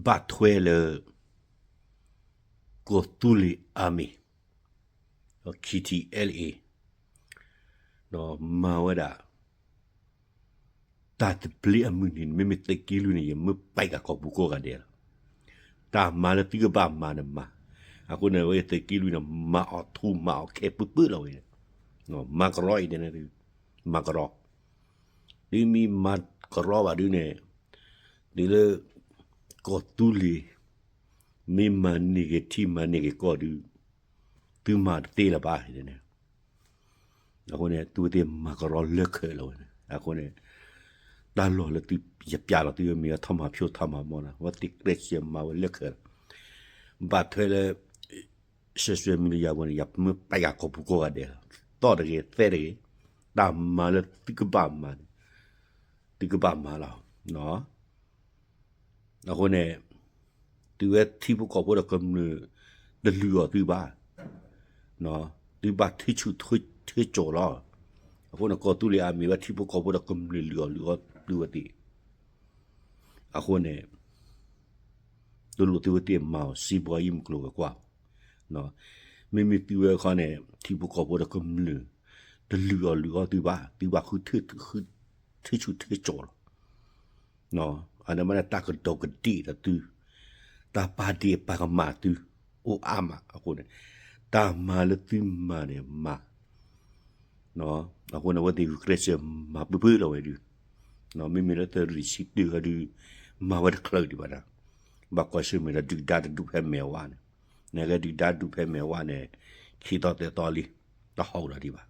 ဘၣ်ထွဲလၢ ကီၢ်သူလ့ၤ Army, KTLA ဒီးမၤဝဲဒၣ် တၢ်သဘျ့အမုၢ်နံၤန့ၣ် မ့မ့ၢ်သုးက့လွံၢ်န့ၣ် ယမ့ၢ်ပာ်ကၤကီၢ်ပူၤကိးဂၤဒဲးလီၤ. တၢ်မၤလၢသုကဘၣ်မၤန့ၣ်မၤ, အဃိန့ၣ် ဝဲသုးက့လွံၢ်န့ၣ် မၤအီၤထူမၤအီၤခဲပုၢ်ပုၢ်လီၤဝဲ, မၤကရီအံၤန့ၣ် မၤကရီ, သုမ့ၢ်မၤကရီဘၣ်ဒုန့ၣ်, တုၤလၢ ကီၢ်သူလ့ၤ မ့ၢ်မၤန့ၢ်က့ၤထံမၤန့ၢ်က့ၤကီၢ်ဒု, သုမၤတသ့လၢၤဘၣ်န့ၣ်, အဃိန့ၣ် သုဝဲသ့ၣ်မၤကရီလၢခဲလီၤဝဲန့ၣ်, အဃိန့ၣ် တၢ်လီၢ်လၢသုယပျဲလီၤသုမ့ၢ်ဝဲထီၣ်မၤဖၠိထီၣ်မၤမီၢ်န့ၣ် ဝဲသ့ၣ်ကြၢးစၢၤမၤဝဲလၢခဲလီၤ, ဘၣ်ထွဲလၢ social media ပူၤန့ၣ် ယမ့ၢ်ပာ်ကၤကီၢ်ပူၤကိးဂၤဒဲးလီၤ, သီၣ်တဂ့ၤသဲတဂ့ၤ, တၢ်မၤလၢသုကဘၣ်မၤန့ၣ် သုကဘၣ်မၤလီၤ. အဃိန့ၣ် သုဝဲထံဖိကီၢ်ဖိဒီးကမျၢၢ်တလုၢ်အီၤသုဘၣ်, သုဘၣ်ထံဆူၣ်ထံကၠီၣ်လီၤ. အဃိန့ၣ် ကီၢ်သူလ့ၤ Army ဝဲထံဖိကီၢ်ဖိဒီးကမျၢၢ်လုၢ်အီၤလုၢ်အီသုဝဲသ့ၣ်, အဃိန့ၣ် တလိၣ်သုဝဲသ့ၣ်မၤအီၤစ့ဘီယံမုၢ်ကျိၤဝဲၤကွာ်, မ့မ့ၢ်သုဝဲခီန့ၣ် ထံဖိကီၢ်ဖိဒီးကမျၢၢ် တလုၢ်အီၤလုၢ်အီသုဘၣ်, သုဘၣ်ဃုထံဆူၣ်ထံကၠီၣ်လီၤ. အန့ၣ်မ့ၢ်ဒၣ်တၢ်ကဒီးကဒံၣ်ဒီးသု, တၢ်ပာ်ဒ့ၣ်ပာ်ကမၣ်သု အိၣ်အါမးအဃိန့ၣ်, တၢ်မၤလၢသုမၤန့ၣ်မၤ အဃိန့ၣ် အဝဲသ့ၣ်ဂုာ်ကျဲးစၢးမၤပၢၢ်ပၢၢ်လီၤဝဲဒု, မ့မ့ၢ်လၢသုးရ့ၣ်ဆံတၢၢ်ဒု, မၤဝဲတချုးဒံးဘၣ်ဒီး, ဘၣ်ကွၢ်ဆၢၣ်မဲာ်ဒီးဒုၣ်ဒါတဒူၣ်ဖဲမဲာ်ဝါန့ၣ်, နကဲဒုၣ်ဒါဒူၣ်ဖဲမဲာ်ဝါန့ၣ်, ခံသီသၢသီလံ, တဟီၣ်ဒီးဒံးဘၣ်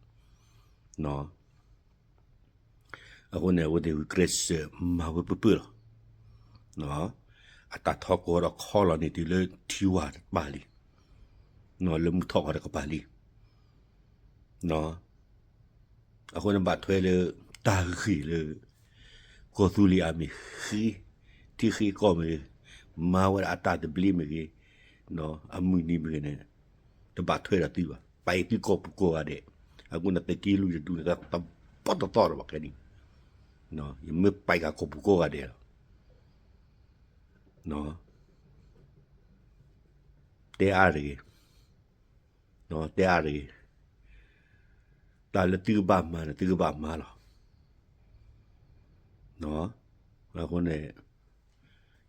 အဃိန့ၣ် အဝဲသ့ၣ်ဂုာ်ကျဲးစၢးမၤဝဲပၢၢ်ပၢၢ်လီၤ. အတၢ်ထီကီၢ်ဒီးခီလီၤန့ၢ်တုၤလၢထံဝါတကပၤလံ, လၢမုၢ်ထီၣ်ကီၢ်တကပၤလံ. အဃိန့ၣ်ဘၣ်ထွဲလၢ တၢ်ဂ့ၢ်လၢ ကီၢ်သူလ့ၤ Army ဃ့, ထံဃ့ကီၢ်မ့ၢ်ဂ့ၤ, မၤဝဲဒၣ်အတၢ်သဘျ့မ့ၢ်ဂ့ၤ, အမုၢ်နံၤမ့ၢ်ဂ့ၤန့ၣ်, တဘၣ်ထွဲဒီးသုဘၣ်, ပာ်အံၤသုကီၢ်ပူၤကိးဂၤဒဲး, အဃိန့ၣ်သုးက့လွံၢ်တဒူၣ်န့ၣ် တဘီတသီလၢၤဘၣ်ခဲနံၣ်, ယမ့ၢ်ပာ်ကၤကီၢ်ပူၤကိးဂၤဒဲးလီၤ. တဲအါတဂ့ၤ, တဲအါတဂ့ၤ, တၢ်လၢသုကဘၣ်မၤန့ၣ် သုကဘၣ်မၤလီၤ. အဃိန့ၣ်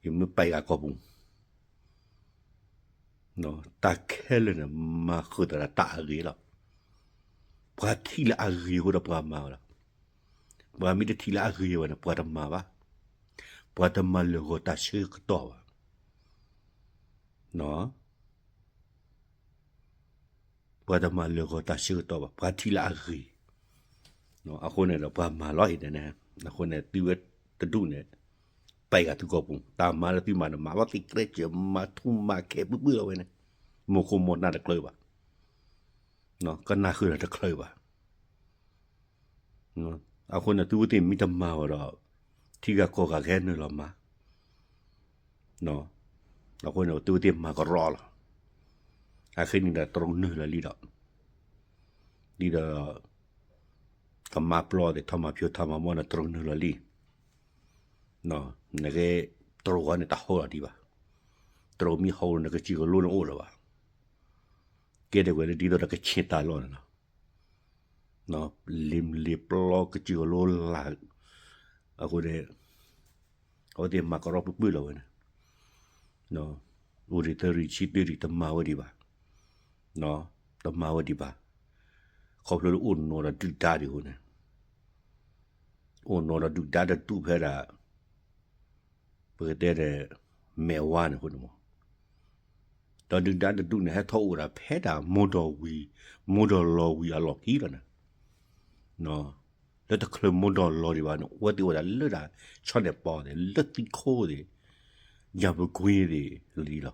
ယမ့ၢ်ပာ်ကၤကီၢ်ပူၤ, တၢ်ခဲလၢာ်န့ၣ် မၤဃုာ်သးဒီးတၢ်အဂ့ၤလီၤ. ပှၤထံၣ်လၢအဂ့ၤအဃိဒီးပှၤမၤဝဲလီၤ. ပှၤမ့ၢ်တထံၣ်လၢအဂ့ၤဝဲန့ၣ် ပှၤတမၤဘၣ်. ပှၤတမၤလၢာ်ဂီၤတၢ်ဆၢကတီၢ်ဘၣ်. ပှၤတမၤလၢာ်ဂီၤတၢ်ဆၢကတီၢ်ဘၣ်, ပှၤထံၣ်လၢအဂ့ၤ, အဃိန့ၣ်ဒီး ပှၤမၤလီၤအံၤန့ၣ်, အဃိန့ၣ် သုဝဲတဒူၣ်န့ၣ် ပာ်ကၤသုကီၢ်ပူၤ, တၢ်မၤလၢသုမၤန့ၣ် မၤဘၣ်သ့ၣ်ကြၢးစၢၤ မၤထူမၤခဲပုၢ်ပုၢ်လီၤဝဲန့ၣ်, မိၢ်ခိၣ်မိၢ်နၢ်တကြၢးဘၣ်, ကနၣ်ဃုာ်ဒီးတကြၢးဘၣ်. အဃိန့ၣ် သုဝဲသ့ၣ်မ့ၢ်တမၤဝဲဒီး ထံဂၤကီၢ်ဂၤကဟဲနုာ်လီၤမၤ, အဃိန့ၣ် သုဝဲသ့ၣ်မၤကရီလီၤ. အခဲနံၣ်ဒီးတရူးနုာ်လီၤလံဒီး, ဒ်ဒီး ကမါပျီသ့ၣ် ထီၣ်မၤဖၠိထီၣ်မၤမီၢ်န့ၣ် တရူးနုာ်လီၤလံ. နကဲ တရူးဃီန့ၣ်တဟီၣ်လီၤဒံးဘၣ်. တရူးမ့ၢ်ဟီၣ်န့ၣ် ကစံၣ်ကလိန့ၣ်အိၣ်လၢၤဘၣ်. ကဲဒ်ဝဲလၢဒ်သိးဒီးကဆ့ၣ်တၢ်လီၢ်န့ၣ်လီၤ. လ့လ့ပျီကစံၣ်ကလိလၢ်, အဃိန့ၣ် အဝဲသ့ၣ်မၤကရီပုၢ်ပုၢ်လီၤဝဲန့ၣ်, အိၣ်ဒံးသၢရံၣ်ဆံတၢရံၣ် တမၤဝဲဒံးဘၣ်, တမၤဝဲဒံးဘၣ်. ခီဖျိလၢအိၣ်နီၤဒီးဒုၣ်ဒါဒံးအဃိန့ၣ်, အိၣ်နီၤဒီးဒုၣ်ဒါတဒူၣ်ဖဲဒၣ် ပကတဲဒီး မဲာ်ဝါန့ၣ်အဃိန့ၣ်မး, ဒီးဒုၣ်ဒါတဒူၣ်န့ၣ် ဟဲထီၣ်အိၣ်ဒၣ်ဖဲဒၣ် မိၢ်ဒီးဝံၤ, မိၢ်ဒီးလီၤဝံၤအလီၢ်ခံလီၤန့ၣ်, လၢတချုးမိၢ်ဒီးလီၤဒံးဘၣ်န့ၣ် အဝဲသ့ၣ်အိၣ်ဒၣ်လၢဒၣ် ဆီန့ၣ်ပီသ့ၣ်, လၢသံခိသ့ၣ်, ယၤပူၤကွံသ့ၣ်လံလီၤ.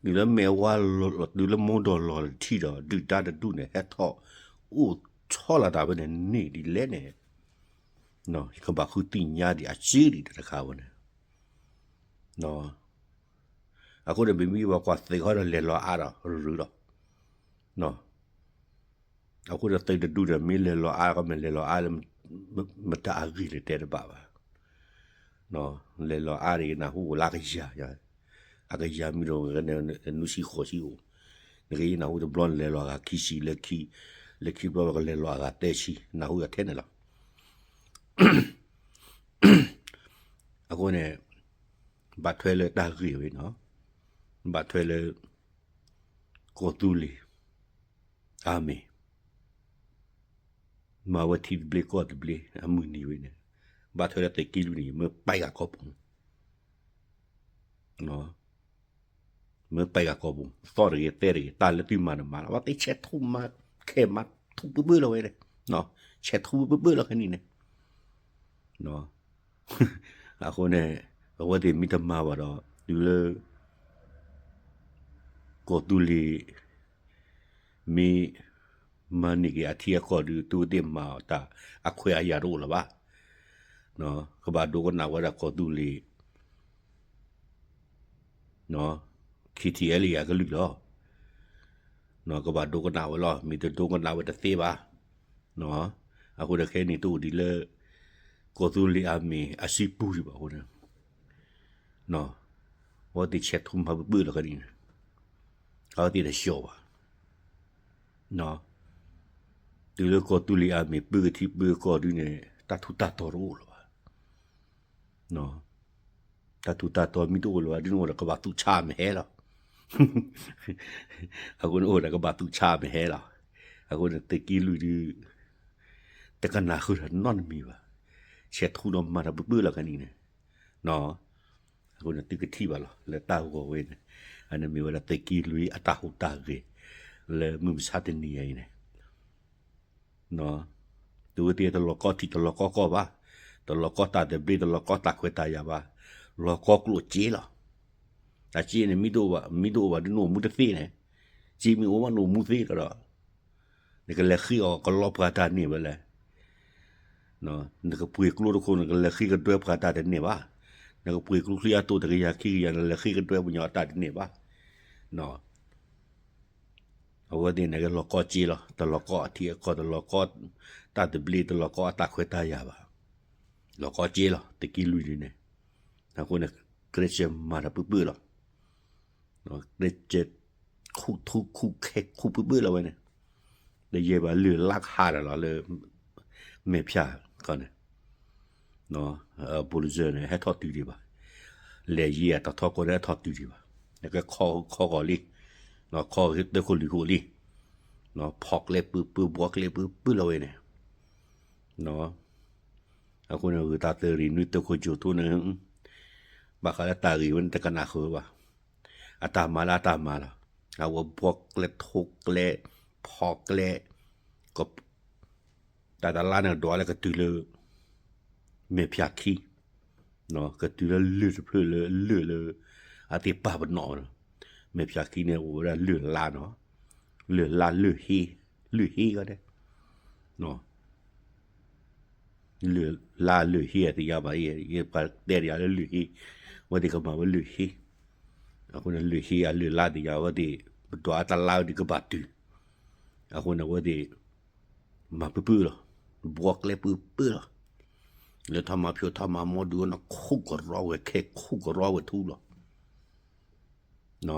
တုၤလၢမဲာ်ဝါလီၤ, တုၤလၢမိၢ်ဒီးလီၤတထံၣ်ဒီး ဒုၣ်ဒါတဒူၣ်န့ၣ် ဟဲထီၣ်အိၣ်ဆီလီၤတၢ်ဖဲန့ၣ်န့ၣ်ဒ်လဲၣ်န့ၣ်, ကဘၣ်ဃုသ့ၣ်ညါဒံးအစ့ဒံးတခါဝဲန့ၣ်. အဃိန့ၣ် ပမ့ၢ်ဘၣ်ကွၢ်သုးခီဒီးလဲၤလီၤအါဒီးရူၤလီၤ. အဃိဒီးသုးတဒူၣ်ဒီး မ့ၢ်လဲၤလီၤအါ ကမ့ၢ်လဲၤလီၤအါလၢ မတၤအဂ့ၢ်လဲၤတဲတဘၣ်ဘၣ်. လဲၤလီၤအါဒ်နၢ်ဟူအိၣ်လၢအကယၤ, အကယၤမံၤဒီး နွံဆံဃိးဆံအိၣ်, နကနၢ်ဟူတဘျီနလဲၤလီၤအဂၤခံဆံ, လၢခံဘျီကလဲၤလီၤအဂၤသၢဆံ, နၢ်ဟူအထဲန့ၣ်လီၤ. အဃိန့ၣ် ဘၣ်ထွဲလၢတၢ်ဂ့ၢ်ဝဲနီၤ, ဘၣ်ထွဲလၢ ကီၢ်သူလ့ၤ အမ့ၢ် မၤဝဲထံသဘျ့ကီၢ်သဘျ့အမုၢ်နံၤဝဲန့ၣ်, ဘၣ်ထွဲလၢသုးက့လွံၢ်န့ၣ် မ့ၢ်ပာ်ဂၤကီၢ်ပူၤ, မ့ၢ်ပာ်ဂၤကီၢ်ပူၤ, သီၣ်တဂ့ၤသဲတဂ့ၤ တၢ်လၢသုမၤတမၤလီၤ, ဘၣ်သ့ၣ်ဆဲးထူမၤခဲမၤထူပုၢ်ပုၢ်လီၤဝဲန့ၣ်, ဆဲးထူပုၢ်ပုၢ်လီၤခဲနံၣ်န့ၣ် အဃိန့ၣ် အဝဲသ့ၣ်မ့ၢ်တမၤဘၣ်ဒီး တုၤလၢ ကီၢ်သူလ့ၤ မ့ၢ်မၤန့ၢ်က့ၤအထံအကီၢ်ဒုး သုဝဲသ့ၣ်မၤအီၤတၢ်အခွဲးအယာ်တအိၣ်လၢၤဘၣ်. ကဘၣ်ဒိကနၣ်ဝဲဒၣ်ကီၢ်သူလ့ၤ KTLA အကလုၢ်လီၤ. ကဘၣ်ဒိကနၣ်ဝဲလီၤ, မ့ၢ်တဒိကနၣ်ဝဲတသ့ဘၣ်. အဃိဒီးခဲအံၤန့ၣ် တအိၣ်ဒ်လၢ ကီၢ်သူလ့ၤအမ့ၢ်အစုပူၤဒံးဘၣ်အဃိန့ၣ် အဝဲသ့ၣ်ဆဲးထူမၤပုၢ်ပုၢ်လီၤခဲနံၣ်န့ၣ်, အဝဲသ့ၣ်တဆှီဘၣ်. တုၤလၢကီၢ်သူလ့ၤအမ့ၢ်ပုၢ်ကထံပုၢ်ကီၢ်ဒုးန့ၣ် တၢ်ထူးတၢ်တီၤတအိၣ်လၢၤဘၣ်. တၢ်ထူးတၢ်တီၤမ့ၢ်တအိၣ်လၢၤဘၣ်ဒုး နအိၣ်ဒီးကဘၣ်သူၣ်ဆါမ့ၢ်ဟဲလီၤ. အဃိန့ၣ်အိၣ်ဒီးကဘၣ်သူၣ်ဆါမ့ၢ်ဟဲလီၤ. အဃိန့ၣ် သုးက့လွံၢ်ဒုး တကနၣ်ဃုာ်ဒီးနီတမံၤဘၣ်. ဆဲးထူဒီးမၤတၢ်ပုၢ်ပုၢ်လီၤခဲနံၣ်န့ၣ် အဃိန့ၣ်သုကထံၣ်ဘၣ်လီၤ လၢတၢ်ဂီၤဝဲန့ၣ် အန့ၣ်မ့ၢ်ဝဲဒၣ်သုးက့လွံၢ်အတၢ်ဟူးတၢ်ဂဲၤ လၢမုၢ်မဆါတနံၤအံၤန့ၣ် သုဝဲသ့ၣ်တလီၤကီထံတလီၤကီကီၢ်ဘၣ်, တလီၤကီတၢ်သဘျ့ တလီၤကီတၢ်ခွဲးတၢ်ယာ်ဘၣ်, လီၤကီကျိၣ်စ့လီၤ. တၢ်စ့န့ၣ် မ့ၢ်တအိၣ်ဘၣ် မ့ၢ်တအိၣ်ဘၣ်ဒုးနအိၣ်မူတသ့န့ၣ်, စ့မ့ၢ်အိၣ်ဘၣ်နအိၣ်မူသ့လီၤဒီး နကလဲၤဃ့အီၤကလီပှၤတၢ်န့ၢ်ဝဲလဲၣ်. နကပှ့ၤကျိတခိၣ် နကလဲၤဃ့ကဒွဲပှၤတၢ်တန့ၢ်ဘၣ်. နကပှ့ၤကျိချံအတိၢ်တကယၤခံကယၤ နလဲၤဃ့ကဒွဲပှၤညီအတၢ်တန့ၢ်ဘၣ်. အဝဲသ့ၣ်န့ၣ်ကလီၤကီစ့လီၤ. တလီၤကီအထံအကီၢ် တလီၤကီတၢ်သဘျ့ တလီၤကီအတၢ်ခွဲးတၢ်ယာ်ဘၣ်. လီၤကီစ့လီၤ သုးက့လွံၢ်ဒုးန့ၣ်, အဃိန့ၣ် ကြၢးစၢးမၤတၢ်ပုၢ်ပုၢ်လီၤ. ကြၢးစၢး ခူၣ်ထူခူၣ်ခဲခူၣ်ပုၢ်ပုၢ်လီၤဝဲန့ၣ်, တယဲၢ်ဘၣ်လၢၢ်လါကဟးဒီးလီၤလၢ မဲာ်ဖၠၣ်ခီန့ၣ် ဘူးလၢစၢၤန့ၣ် ဟဲထီၣ်တုၤဒံးဘၣ်, လဲၤယံၤအတၢ်ထီၣ်ကီၢ်န့ၣ် ဟဲထီၣ်တုၤဒံးဘၣ်, နကခီခီဂီၤလံ, ခီသုးခိၣ်လွံၢ်ခိၣ်လံ, ဖီၣ်ကျဲပုၢ်ပုၢ် ဘှီကျဲပုၢ်ပုၢ်လီၤဝဲန့ၣ်, အဃိန့ၣ် ဂုာ်တၢ်သရံးနွံသုးခိၣ်ကၠိၣ်ထိန့ၣ် ဘၣ်ဃးလၢတၢ်ဂ့ၢ်ဝဲန့ၣ် တကနၣ်ဃုာ်ဘၣ်, အတၢ်မၤလၢအတၢ်မၤလီၤ, အဝဲဘှီကျဲထိကျဲ, ဖီၣ်ကျဲ, တၢ်တလါန့ၣ်ဒွးလၢကတုၤလၢ မဲာ်ဖၠၣ်ခံ, ကတုၤလၢလၢၢ်တဖျၢၣ်လၢလၢၢ်လၢ အသ့ၣ်ပာ်ပနီၣ်ဝဲလီၤ, မဲာ်ဖၠၣ်ခံန့ၣ်အိၣ်ဝဲဒၣ်လၢၢ်လါနီၤ, လၢၢ်လါလၢၢ်ဟ့, လၢၢ်ဟ့ဂီၢ်ဒဲး လၢၢ်လါလၢၢ်ဟ့အသ့ၣ်ညါဘၣ်, ယပှၤတဲတယၤလၢလၢၢ်ဟ့, အဝဲသ့ၣ်ကမၤဝဲလၢၢ်ဟ့, အဃိန့ၣ် လၢၢ်ဟ့အလၢၢ်လါသ့ၣ်ညါ အဝဲသ့ၣ် ပဒွးအတလါဝဲဒုးကဘၣ်တုၤ, အဃိန့ၣ် အဝဲသ့ၣ် မၤပုၢ်ပုၢ်လီၤ, ဘှီကျဲပုၢ်ပုၢ်လီၤ, လၢထီၣ်မၤဖျိထီၣ်မၤမိၢ်ဒုးဝဲနီၤ ခူၣ်ကရီဝဲခဲ ခူၣ်ကရီဝဲထူလီၤ န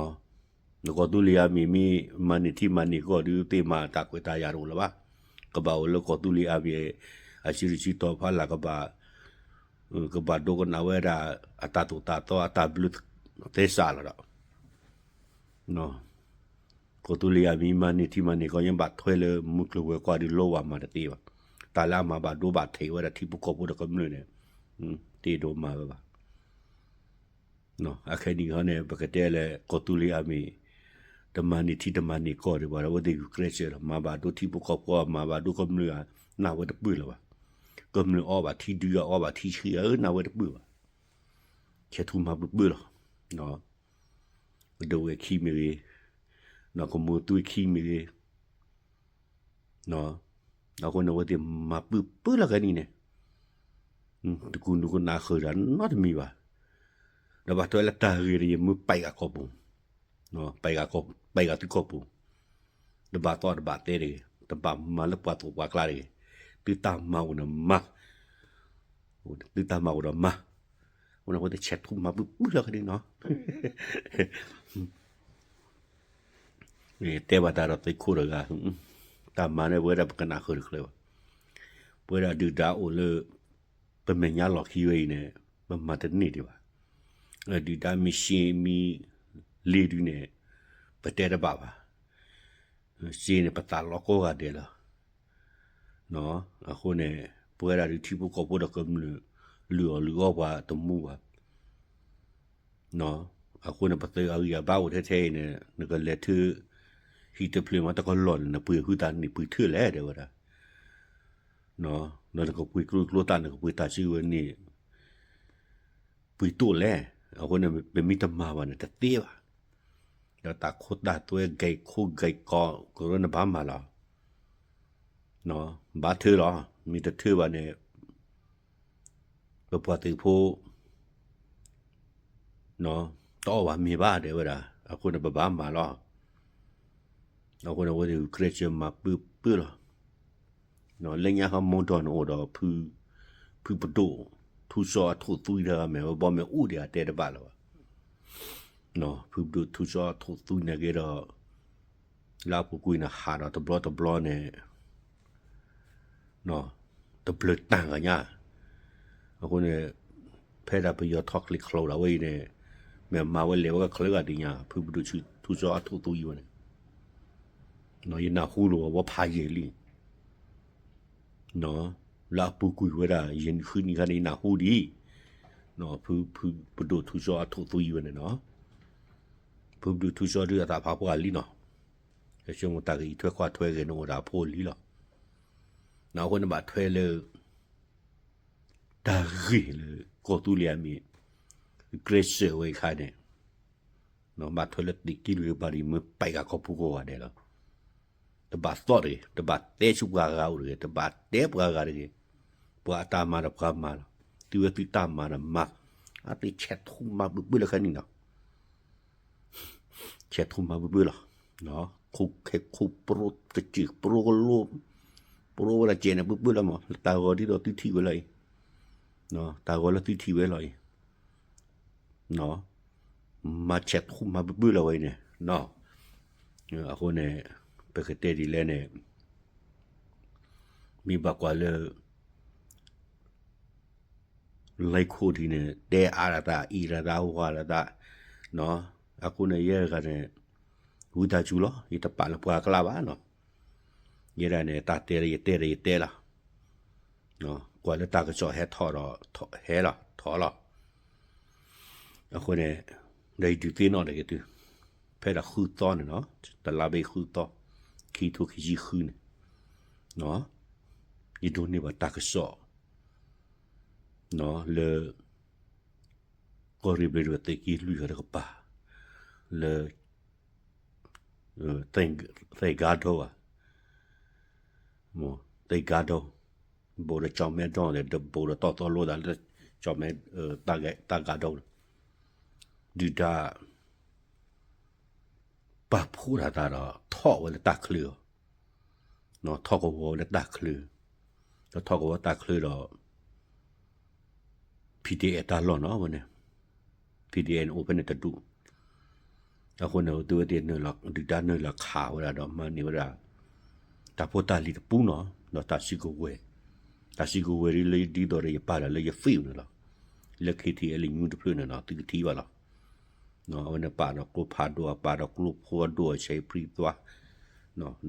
ကီၢ်သူလ့ၤအမံၤမ့ၢ်မၤန့ၢ်ထံမၤန့ၢ်ကီၢ်ဒုး သ့ၣ်မၤတၢ်ခွဲးတၢ်ယာ်တအိၣ်လၢၤဘၣ်, ကဘၣ်အိၣ်လၢကီၢ်သူလ့ၤအမံၤ အစုရစုတီၤဖးလၢ်ကဘၣ်, ကဘၣ်ဒိကနၣ်ဝဲဒၣ် အတၢ်သိၣ်တၢ်သီအတၢ်ဘျုးသဲစးလီၤဒီး ကီၢ်သူလ့ၤအမံၤမၤန့ၢ်ထံမၤန့ၢ်ကီၢ် ယဘၣ်ထွဲလၢမုၢ်ကျိၤဝဲၤကွာ်ဒုးလိၣ်ဘၣ်မၤတသ့ဘၣ်, တၢ်လၢအမၤဘၣ်ဒိဘၣ်ထံးဝဲဒၣ်ထံဖိကီၢ်ဖိဒီးကမျၢၢ်န့ၣ်, တ့ၢ်ဒိးမၤဝဲဘၣ် အခဲနံၣ်ခီန့ၣ် ပကတဲလၢကီၢ်သူလ့ၤအမံၤ တမၤန့ၢ်ထံတမၤန့ၢ်ကီၢ်ဒံးဘၣ်ဒီး အဝဲသ့ၣ်ဂုာ်ကျဲးစၢးလီၤ, မၤဘၣ်ဒိထံဖိကီၢ်ဖိ မၤဘၣ်ဒိကမျၢၢ်ဧါ, နၢ်ဝဲတပၢၢ်လၢၤဘၣ်, ကမျၢၢ်အီဘၣ်ထံဒုးဧါ အီဘၣ်ထံဆှံဧါ နၢ်ဝဲတပၢၢ်ဘၣ်, ဆဲးထူမၤပုၢ်ပုၢ်လီၤ, ကဒဝဲၢ်ခံမ့ၢ်ဂ့ၤ, ကမိၢ်သွံၣ်ခံမ့ၢ်ဂ့ၤ အဃိန့ၣ် အဝဲသ့ၣ်မၤပုၢ်ပုၢ်လီၤခဲနံၣ်န့ၣ်, တကူၣ်နူာ်ကနၣ်ဃုာ်တၢ်နီတမံၤဘၣ်, ဒီးဘၣ်ထွဲလၢတၢ်ဂ့ၢ်ဒီး ယမ့ၢ်ပာ်ဂၤကီၢ်ပူၤ, ပာ်ဂၤသုကီၢ်ပူၤ, တဘၣ်သီၣ်တဘၣ်သဲတဂ့ၤ, တဘၣ်မၤလၢပှၤသိၣ်ပှၤကျါတဂ့ၤ, သုတၢ်မၤအိၣ်ဒီးမၤ, သုတၢ်မၤအိၣ်ဒီးမၤ, အဃိန့ၣ် အဝဲသ့ၣ်ဆဲးထူၣ်မၤပုၢ်ပုၢ်လီၤခဲဒ်နီၤ, တဲဘၣ်တၢ်ဒီးသုးခိၣ်တဂၤ, တၢ်မၤန့ၣ်ပဝဲဒၣ်ပကနၣ်ဃုာ်တချုးဘၣ်, ပဝဲဒၣ်ဒုၣ်ဒါအိၣ်လၢ ပမဲာ်ညါလီၢ်ခံဝဲအံၤန့ၣ် ပမၤတန့ၢ်ဒံးဘၣ်, ဒုၣ်ဒါမ့ၢ်ရှဲမ့ၢ်လ့ဒုန့ၣ် ပတဲတဘၣ်ဘၣ်, ရှဲန့ၣ် ပသးလီကိးဂၤဒဲးလီၤ. အဃိန့ၣ် ပဝဲဒၣ်ဒုးထံဖိကီၢ်ဖိဒီးကမျၢၢ် လုၢ်အီၣ်လုၢ်အီပှၤတမူဘၣ်. အဃိန့ၣ် ပသုးအဂံၢ်အဘါအိၣ်ထဲထဲအံၤန့ၣ် နကလဲၤထၢ ဟံၣ်တဖျၢၣ်မးတကလီၢ်န့ၣ် နပှ့ၤဟုသးန့ၣ်ပှ့ၤထၢၣ်လဲၣ် တဲဝဲဒၣ်, ဒီးနကပှ့ၤကျိကျိသၣ် နကပှ့ၤတၢ်စုကဝဲၤန့ၣ် ပှ့ၤတိၣ်လဲၣ်. အဃိန့ၣ် ပမ့ၢ်တမၤဘၣ်န့ၣ် တသ့ဘၣ်. ဒီးတၢ်ခိတၢ်သွဲ ဂဲၤခိဂဲၤကီ ကရၢနဘၣ်မၤလီၤ. ဘၣ်ထၢလီၤ. မ့ၢ်တထၢဘၣ်န့ၣ် ပပှၤသုးဖိ တအီၣ်ဘၣ်မ့ၤဘၣ် တဲဝဲဒၣ်. အဃိန့ၣ် ပဘၣ်မၤလီၤ. အဃိန့ၣ် အဝဲသ့ၣ်ဂုာ်ကျဲးစၢးမၤပၢပၢလီၤ. လၢညါခီမီဒီးန့ၣ်အိၣ်ဒီး ဖုပဒိၣ်ထူစီအထိၣ်သွံတဂၤ မ့ၢ်ဝဲဘီမ့ၢ်အိၣ်ဒံးအတဲတဘၣ်လၢၤဘၣ်. ဖုပဒိၣ်ထူစီအထိၣ်သွံန့ၣ်က့ဒီး လၢအပူၤကွံာ်န့ၣ် ဟးဒီးတဘျီတဘျီန့ၣ် တဘျၢတၢ်ဂၤညါ. အဃိန့ၣ် ဖဲဒၣ်ပယီၤထီၣ်ချံးချိးဒၣ်ဝဲအံၤန့ၣ် မ့ၢ်မၤဝဲလဲၤဝဲကချၢဂၤဒံးညါ ဖုပဒိၣ်ထူစီအထိၣ်သွံဝဲန့ၣ် ယနၢ်ဟူလီၤဝဲဖးယံာ်လံ. လၢအပူၤကွံာ်ဝဲဒၣ် ယနံၣ်ဃုနံၣ်ခါန့ၣ် ယနၢ်ဟူဒံး ဖုပဒိၣ်ထူစီအထိၣ်သွံဝဲန့ၣ်နီၤ. ဖုပဒိၣ်ထူစီဒုးအသးဖးပှၢ်လံနီၤ. ယဆိကမိၣ်တၢ်ဂ့ၢ်အံၤထွဲကွၢ်ထွဲဂ့ၤန့ၣ်အိၣ်ဒၣ်အဖိလံလီၤ. အဃိန့ၣ်ဘၣ်ထွဲလၢ တၢ်ဂ့ၢ်လၢကီၢ်သူလ့ၤအမ့ၢ် ကျဲးစၢးဝဲအခါန့ၣ် ဘၣ်ထွဲလၢသ့ၣ်က့လွံၢ်ကပၤဒ်မ့ၢ်ပာ်ဂၤကီၢ်ပူၤကိးဂၤဒဲးလီၤ. တဘၣ်သီၣ်တဂ့ၤ, တဘၣ်တဲဆူပှၤဂၤအိၣ်တဂ့ၤ, တဘၣ်တဲပှၤဂၤတဂ့ၤ, ပှၤအတၢ်မၤဒီးပှၤမၤလီၤ. သုဝဲသုတၢ်မၤဒီးမၤ, အသ့ၣ်ဆဲးထူၣ်မၤပၢပၢလီၤခဲနံၣ်နီၤ. ဆဲးထူၣ်မၤပၢပၢလီၤ. ခိၣ်ခဲခိၣ်ပရိကစၢၢ်ပရိကလိ, ပရိဝဲဒၣ်စဲးန့ၣ်ပၢပၢလီၤမး, တၢ်ဂီၤဒ်သိးသုထံၣ်ဝဲလီၤအံၤ, တၢ်ဂီၤလၢသုထံၣ်ဝဲလီၤအံၤ မၤဆဲးထူၣ်မၤပၢပၢလီၤဝဲအံၤန့ၣ်, အဃိန့ၣ် ပကတဲဒ်လဲၣ်န့ၣ် မ့ၢ်ဘၣ်ကွၢ်လၢ လဲခိၣ်ဒ်န့ၣ် တဲအါလီၤသး အံၣ်လီၤသး ဝၤလီၤသး, အဃိန့ၣ် ယဲတဂၤန့ၣ် ဝံသးစူၤလီၤ ယတပာ်လၢပှၤကျါဘၣ်နီၤ. ယဲဒၣ်န့ၣ် တၢ်တဲလၢယတဲဒီးယတဲလီၤ. ကွၢ်လၢတၢ်ကစီၣ်ဟဲထီၣ်ဒီး ဟဲလီၤ ထီၣ်လီၤ. အဃိန့ၣ် ဒီးယဒုးသ့ၣ်နီၣ်န့ၣ်က့ၤသု, ဖဲဒၣ်ဃုသီန့ၣ်နီၤ, တလါဘ့ၣ်ဃုသီ, ခံထိခံဆံဃုန့ၣ်, ယဒိးန့ၢ်ဘၣ်တၢ်ကစီၣ် လၢ ကီၢ်ရ့ၣ်ဘျ့းဒိၣ်သ့ၣ်က့လွံၢ်ဂၤတကပၤ လၢ သဲၣ်ဂါဒီဧါ, သဲၣ်ဂါဒီ, ဘူးဒီးကၠီၣ်မဲဒီဒီး ဘူးဒီးတီၢ်သီလိသးလၢ ကၠီၣ်မဲ တၢ်ဂါဒီလီၤ. ဒုၣ်ဒါ ပာ်ဖှိၣ်တၢ်သးဒီး ထီၣ်ဝဲလၢတၢ်ချၢအီၤ, ထီၣ်ကဝီၤဝဲလၢတၢ်ချၢ, ဒီးထီၣ်ကဝီၤတၢ်ချၢဒီး ဖံးတအဲၣ်တၢ်လီၢ်နီၤဝဲန့ၣ်, ဖံးတအဲၣ်န့ၣ်အိၣ်ဖဲန့ၣ်တဒူၣ်, အဃိန့ၣ် သုဝဲသ့ၣ်နုာ်လီၤ ဒုၣ်ဒါနုာ်လီၤခးဝဲဒၣ်ဒီးမၤန့ၢ်ဝဲဒၣ် တၢ်ဖိတၢ်လံၤတပူၤနီၤ, ဒီးတၢ်စုကဝဲၤ, တၢ်စုကဝဲၤဒ်လၢဒ်သိးဒီးယပာ်လီၤလၢယ Facebook န့ၣ်လီၤ, လၢ KTLA News တဖျၢၣ်န့ၣ်နီၤ သုကထံၣ်ဘၣ်လီၤ. အဝဲန့ၣ်ပာ်ဒီးကျိဖးဒိၣ် ပာ်ဒီးကျိဖိဒိၣ်အဆဲးဖံးသွါ,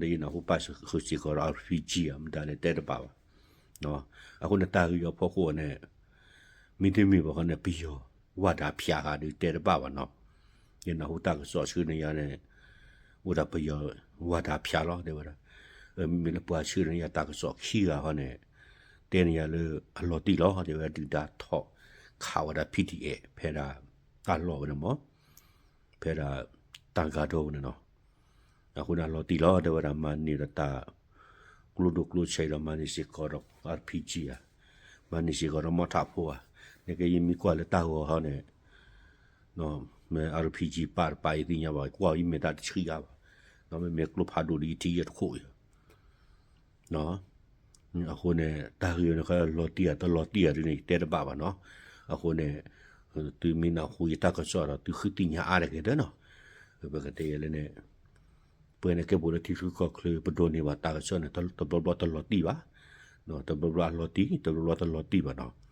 ဒီးယနၢ်ဟူပာ်ဃုာ်စ့ၢ်ကီးဒီး RPG ဧါ မတၤလဲၣ်တဲတဘၣ်ဘၣ်. အဃိန့ၣ်တၢ်ဂ့ၢ်အဖီခိၣ်န့ၣ် မ့တမ့ၢ်ဘၣ်ဃီန့ၣ် ပယီၤဝၤဒၣ်ဖၠးဃာ်ဒီးတဲတဘၣ်ဘၣ်နီၤ. ယနၢ်ဟူတၢ်ကစီၣ်ဆှၢန့ၢ်ယၤန့ၣ် အိၣ်ဒၣ်ပယီၤဝၤဒၣ်ဖၠးလီၤ တဲဝဲဒၣ်. မ့မ့ၢ်လၢပှၤဆှၢန့ၢ်ယၤတၢ်ကစီၣ်ခံဂၤဃီန့ၣ် တဲန့ၢ်ယၤလၢအလီၤတံၢ်လီၤ တဲဝဲဒၣ် ဒုၣ်ဒါထီၣ်ခးဝဲဒၣ် ဖံးတအဲၣ် ဖဲဒၣ်တၢ်လီၢ်ဝဲန့ၣ်မး ဖဲဒၣ်တၢ်ဂါဒီဝဲန့ၣ်နီၤ. အဃိန့ၣ်အလီၤတံၢ်လီၤ တဲဝဲဒၣ် မၤန့ၢ်ဒီးတၢ်ကျိဒိၣ်ကျိဆဲးဒီး မၤန့ၢ်စ့ၢ်ကီးဒီး RPG ဧါ, မၤန့ၢ်စ့ၢ်ကီးဒီးမီထးဖိဧါ, နကဲယမ့ၢ်ကွၢ်လၢတၢ်ဂီၤဟီန့ၣ် မ့ၢ် RPG ပာ်တပာ်ယသ့ၣ်ညါဘၣ်, ကွၢ်ယမ့ၢ်တၢ်တဆံးအါဘၣ်, ဒီးမ့မ့ၢ်ကျိဖးဒိၣ်ဒီးယထံၣ်ယတခိၣ်အံၤ အဃိန့ၣ် တၢ်ဂ့ၢ်န့ၣ် လီၤတံၢ်ဧါ တလီၤတံၢ်ဧါဒ်န့ၣ် ယတဲတဘၣ်ဘၣ်နီၤ. အဃိန့ၣ် သုမ့ၢ်နၢ်ဟူယတၢ်ကစီၣ်ဒီး သုဃုသ့ၣ်ညါအါတဂ့ၤဒီးနီၤ. ပကတဲယဲလၢန့ၣ် ပဝဲန့ၣ်ကဲပအိၣ်လၢထံချၢကီၢ်ချၢ ပဒိးန့ၢ်ဘၣ်တၢ်ကစီၣ်န့ၣ် တဘျီဘျီတလီၤတံၢ်ဘၣ်, တဘျီဘျီအလီၤတံၢ် တဘျီဘျီတလီၤတံၢ်ဘၣ်နီၤ.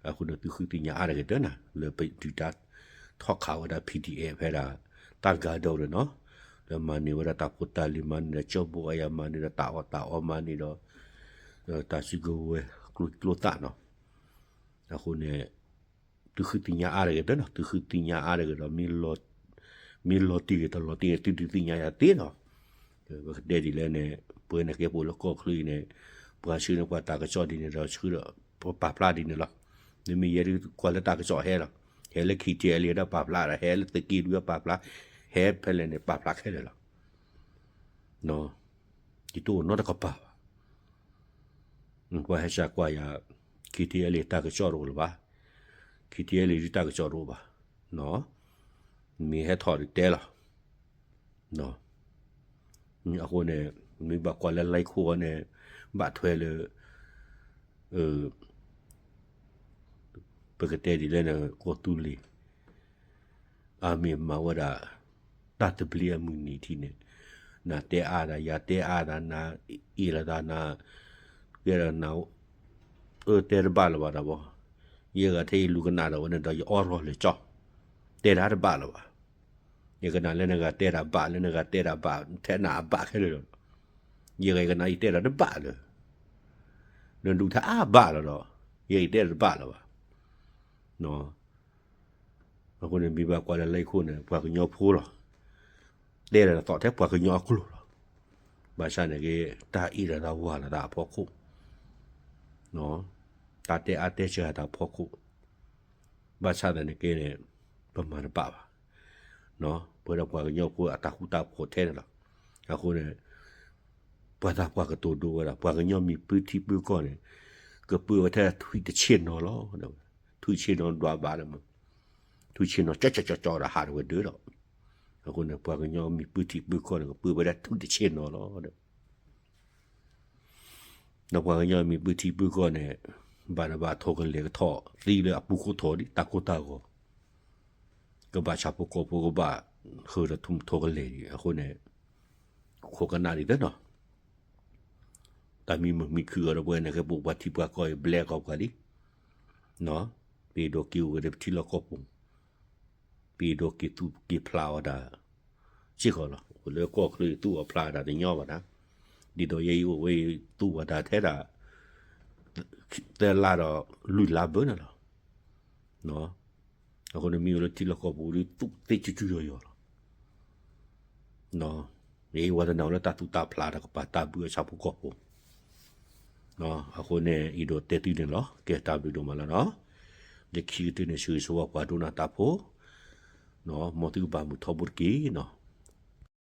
အဃိန့ၣ် သုဃုသ့ၣ်ညါအါတဂ့ၤဒီးနီၤ လၢပဒုးတၢ်ထီၣ်ခးဝဲဒၣ် PDF ဖဲဒၣ် တၢ်တဂၤဒီးနီၤ, လၢမၤန့ၢ်ဝဲဒၣ်တၢ်ဖိတၢ်လံၤ မၤန့ၢ်ဒီးကၠီဘိအယၤ မၤန့ၢ်ဒီးတၢ်အီၣ်တၢ်အီ မၤန့ၢ်ဒီး တၢ်စုကဝဲၤကျိချံကျိသၣ်နီၤ. အဃိန့ၣ် သုဃုသ့ၣ်ညါအါတဂ့ၤဒီးနီၤ, သုဃုသ့ၣ်ညါအါတဂ့ၤဒီး မ့ၢ်လီၤတံၢ်ဂ့ၤတလီၤတံၢ်ဂ့ၤ သုဒုးသ့ၣ်ညါယၤသ့နီၤ. ပကတဲဒ်လဲၣ်န့ၣ် ပဝဲန့ၣ်ကဲပအိၣ်လၢကီၢ်ချၢအံၤန့ၣ် ပှၤဆှၢန့ၢ်ပှၤတၢ်ကစီၣ်ဒ်န့ၣ်ဒီး ဆှၢဒီးပပာ်ဖျါဒ်န့ၣ်လီၤ. မ့မ့ၢ်ယဲဒုးကွၢ်လၢတၢ်ကစီၣ်ဟဲလီၤ, ဟဲလၢ KTLA ဒီးပာ်ဖျါဒီး ဟဲလၢသုးက့လွံၢ်ဒီးပာ်ဖျါ, ဟဲဖဲလဲၣ်န့ၣ် ပာ်ဖျါခဲလၢာ်လီၤ. ယတအိၣ်နီတကပၤဘၣ်. ပှၤဟဲစၢ်ကွၢ်ယၤ KTLA တၢ်ကစီၣ်တအိၣ်လၢၤဘၣ်, KTLA ဒုးတၢ်ကစီၣ်တအိၣ်ဘၣ်. မ့ၢ်ဟဲထီၣ်ဒုးတဲလီၤ. အဃိန့ၣ် မ့ၢ်ဘၣ်ကွၢ်လၢ လံခိၣ် အီၤန့ၣ် ဘၣ်ထွဲလၢ ပကတဲဒ်လဲၣ်န့ၣ် ကီၢ်သူလ့ၤ အမ့ၢ်မၤဝဲဒၣ် တၢ်သဘျ့အမုၢ်နံၤထံးန့ၣ် နၤတဲအါဒၣ် ယၤတဲအါဒၣ် နၤအ့ၣ်လိာ်သး နၤကဲဒီးနၤ အၢတဲတဘၣ်လၢၤဘၣ်ဒီးဘီ, ယဲဂၤထဲယလူၤကနၣ်ဒီးဝဲန့ၣ်ဒီး ယအီရီၣ်လၢာ်ကၠီ, တဲတၢ်တဘၣ်လၢၤဘၣ်. ယကနၣ်လၢနဂၤတဲတၢ်ဘၣ် လၢနဂၤတဲတၢ်ဘၣ် ထဲနၤအဘၣ်ခဲလၢာ်လီၤ. ယဲဂၤယကနၣ်ယတဲတၢ်တဘၣ်လၢၤ, နဒုးထဲအါဘၣ်လီၤဒီး ယဲယတဲတၢ်တဘၣ်လၢၤဘၣ်. အဃိန့ၣ် မ့ၢ်ဘၣ်ကွၢ်လၢ လံခိၣ် န့ၣ် ပှၤကညီဖိလီၤ. တဲတၢ်သီၣ်ထဲပှၤကညီအကျိာ်လီၤ. ဘၣ်ဆၣ်န့ၣ်က့ တၢ်အ့ၣ်လိာ်သးဝၤလိာ်သးအဖီခိၣ်, တၢ်တဲအါတဲစှၤသးအဖီခိၣ်, ဘၣ်ဆၣ်သနာ်က့န့ၣ် ပမၤတဘၣ်ဘၣ်. ပဝဲဒၣ်ပှၤကညီဖိအတၢ်ဃူတၢ်ဖိးထဲန့ၣ်လီၤ. အဃိန့ၣ် ပှၤသးပှၢ်ကတိၤဒိဝဲဒၣ် ပှၤကညီမ့ၢ်ပၢထံပၢကီၢ်န့ၣ် ကပၢဝဲထဲထွံၣ်တဆ့ၣ်နီၤလီၤ. ထွံၣ်ဆ့ၣ်နီၤဒွးဘၣ်လၢ ထွံၣ်ဆ့ၣ်နီၤကၠီကၠီကၠီကၠီဒီးဟးထီၣ်ဝဲဒၢလီၤ. အဃိန့ၣ် ပှၤကညီမ့ၢ်ပၢထံပၢကီၢ်န့ၣ် ကပၢဝဲဒၣ်ထွံၣ်တဆ့ၣ်နီၤလီၤ. ဒီးပှၤကညီမ့ၢ်ပၢထံပၢကီၢ်န့ၣ် ဘၣ်တဘၣ်ထိးကလဲၤကထီၣ်သံလၢအပူၤခိၣ်ထိးဒ် တၢ်ကိၢ်တၢ်ဂီၤ, ကဘၣ်ဆၣ်ဖိကီၢ်ဖိကဘၣ် ဃုာ်ဒီးထိးကလဲၤဒံး အဃိန့ၣ် ခိးကနၣ်ဒံးသ့နီၤ. တၢ်မံမုာ်မံခုၣ်အီၤဒီး ပဝဲန့ၣ်ကဲပအိၣ်ပှၤထံပှၤကီၢ်အံၤ ဘျဲကီၢ်ပှၤလံ. ပအဲၣ်ဒိးက့ၤအိၣ်ဝဲဒီးပထံလီၢ်ကီၢ်ပူၤ, ပအဲၣ်ဒိးက့ၤသူၣ်က့ၤဖျးအီၤဒၣ် စ့ၢ်ကီးလီၤ. အိၣ်လၢကီၢ်ချၢအံၤသူၣ်အီၤဖျးဒၣ်တညီဘၣ်ဒၣ်, ဒ်သိးယဲအံၤအိၣ်ဝဲအံၤသူၣ်ဝဲဒၣ်ထဲဒၣ် သၢလါဒီးလွံၢ်လါဘၢန့ၣ်လီၤ. အဃိန့ၣ်မ့ၢ်အိၣ်လၢထံလီၢ်ကီၢ်ပူၤဒီးသူၣ်သ့ကၠူကၠူယီၤယီၤလီၤ. ယအံၤဝဲတနာ်လၢတၢ်သူၣ်တၢ်ဖျးတၢ်ကပၤတၢ်ဘုးအဆၣ်ဖိကီၢ်ဖိ, အဃိန့ၣ် အဲၣ်ဒိးတဲသုန့ၣ်လီၤ. ကဲတၢ်ဘျုးဒိၣ်မးလီၤနီၤ. လၢခံကတၢၢ်န့ၣ် ဆၢဂ့ၤဆၢဝါပှၤဒိကနၣ်တၢ်ဖိ, မ်သုကဘၣ်မုာ်ထီဘိတက့ၢ်နီၤ.